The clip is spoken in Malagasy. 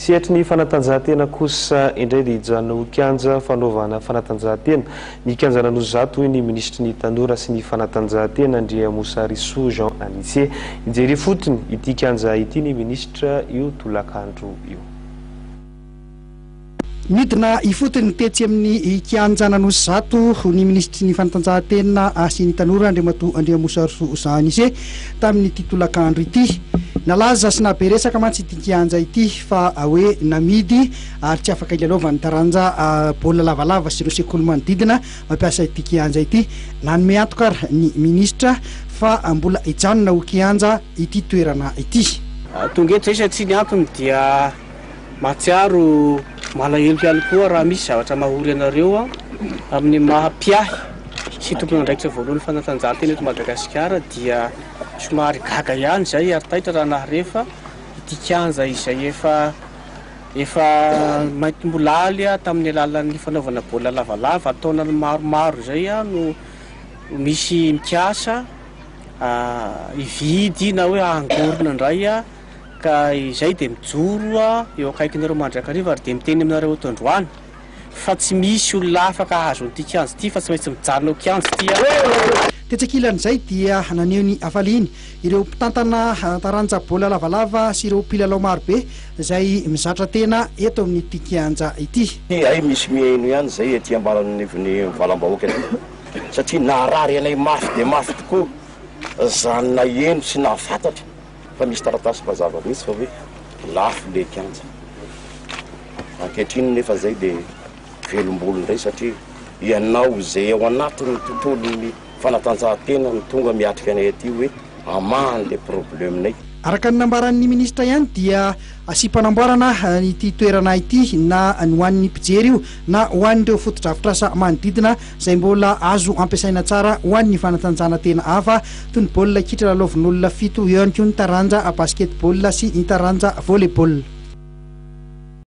Sehatry ny fanatanjahantena kosa indray dia hijanona ho kianja fanaovana fanatanjahantena ny kianjan'Anosizato, hoy ny minisitry ny Tanora sy ny fanatanjahantena, Andriamosarisoa Jean Anicet. Hijery ifotony ity kianja ity ny minisitra io tolakandro io. Nidina ifotony tetsy amin'ny kianjan'Anosizato ny minisitry ny fanatanjahantena sy ny tanora, Andriamatoa Andriamosarisoa Jean Anicet, tamin'ity tolakandro ity. Nalaza sy nahabe resaka mantsy ity kianja ity fa hoe namidy ary tsy afaka ilalaovan'ny taranja baolina lavalava sy ireo sekoly manodidina mampiasa ity kianja ity. Nanome antoka ary ny minisitra fa mbola hijanona ho kianja ity toerana ity. Tonga eto izay satria ny antony dia Mahatsiaro malahelo ihany koa raha misy zavatra mahory anareo amin'ny maha mpiahy sy tompon'andraikitra voalohany fanatanjahantena eto Madagasikara dia somary gaga ihany izay ary taitra raha nahare fa ity kianja izay efa efa maintimolaly tamin'ny alalan'ny fanaovana baolina lavalava an-taonany maromaro izay no misy mikasa hividy na hoe hangorona indray. Ka izay dia mijoro aho eo akaikinareo mandrakariva ary dia miteny aminareo eto androany fa tsy misy olona afaka hahazo an'ity kianja ity fa tsy maintsy mijanona ao kianja ity aho. Tetsy ankilan'izay dia naneho ny hafaliany ireo mpitantana taranja baolina lavalava sy ireo mpilalao marobe izay mizatra tena eto amin'ity kianja ity. Hay misy mihaino ihany izay ety ambaranivon'ny valam-bahoaka ety satria naharary anay mafy dia mafy tokoa izany naheno sy nahafantatra Fa misy taratasy mazava mihitsy fa hoe lafo le kianja. Ankehitriny nefa zay de velombolo indray satria ianao izay ao anatin'ny tontolon'ny fanatanjahantena no tonga miatrika anay aty hoe hamaha an'le problème-nay. Araka ny nambaran'ny minisitra ihany dia asiam-panamboarana ity toerana ity na ny ho an'ny mpijery io na ho an'ireo fotodrafitrasa manodidina izay mbola azo ampiasaina tsara ho an'ny fanatanjahana-tena hafa toy ny baolina kitra lalaovin'olona fito, eo ihany koa ny taranja basket-ball sy ny taranja volley-ball.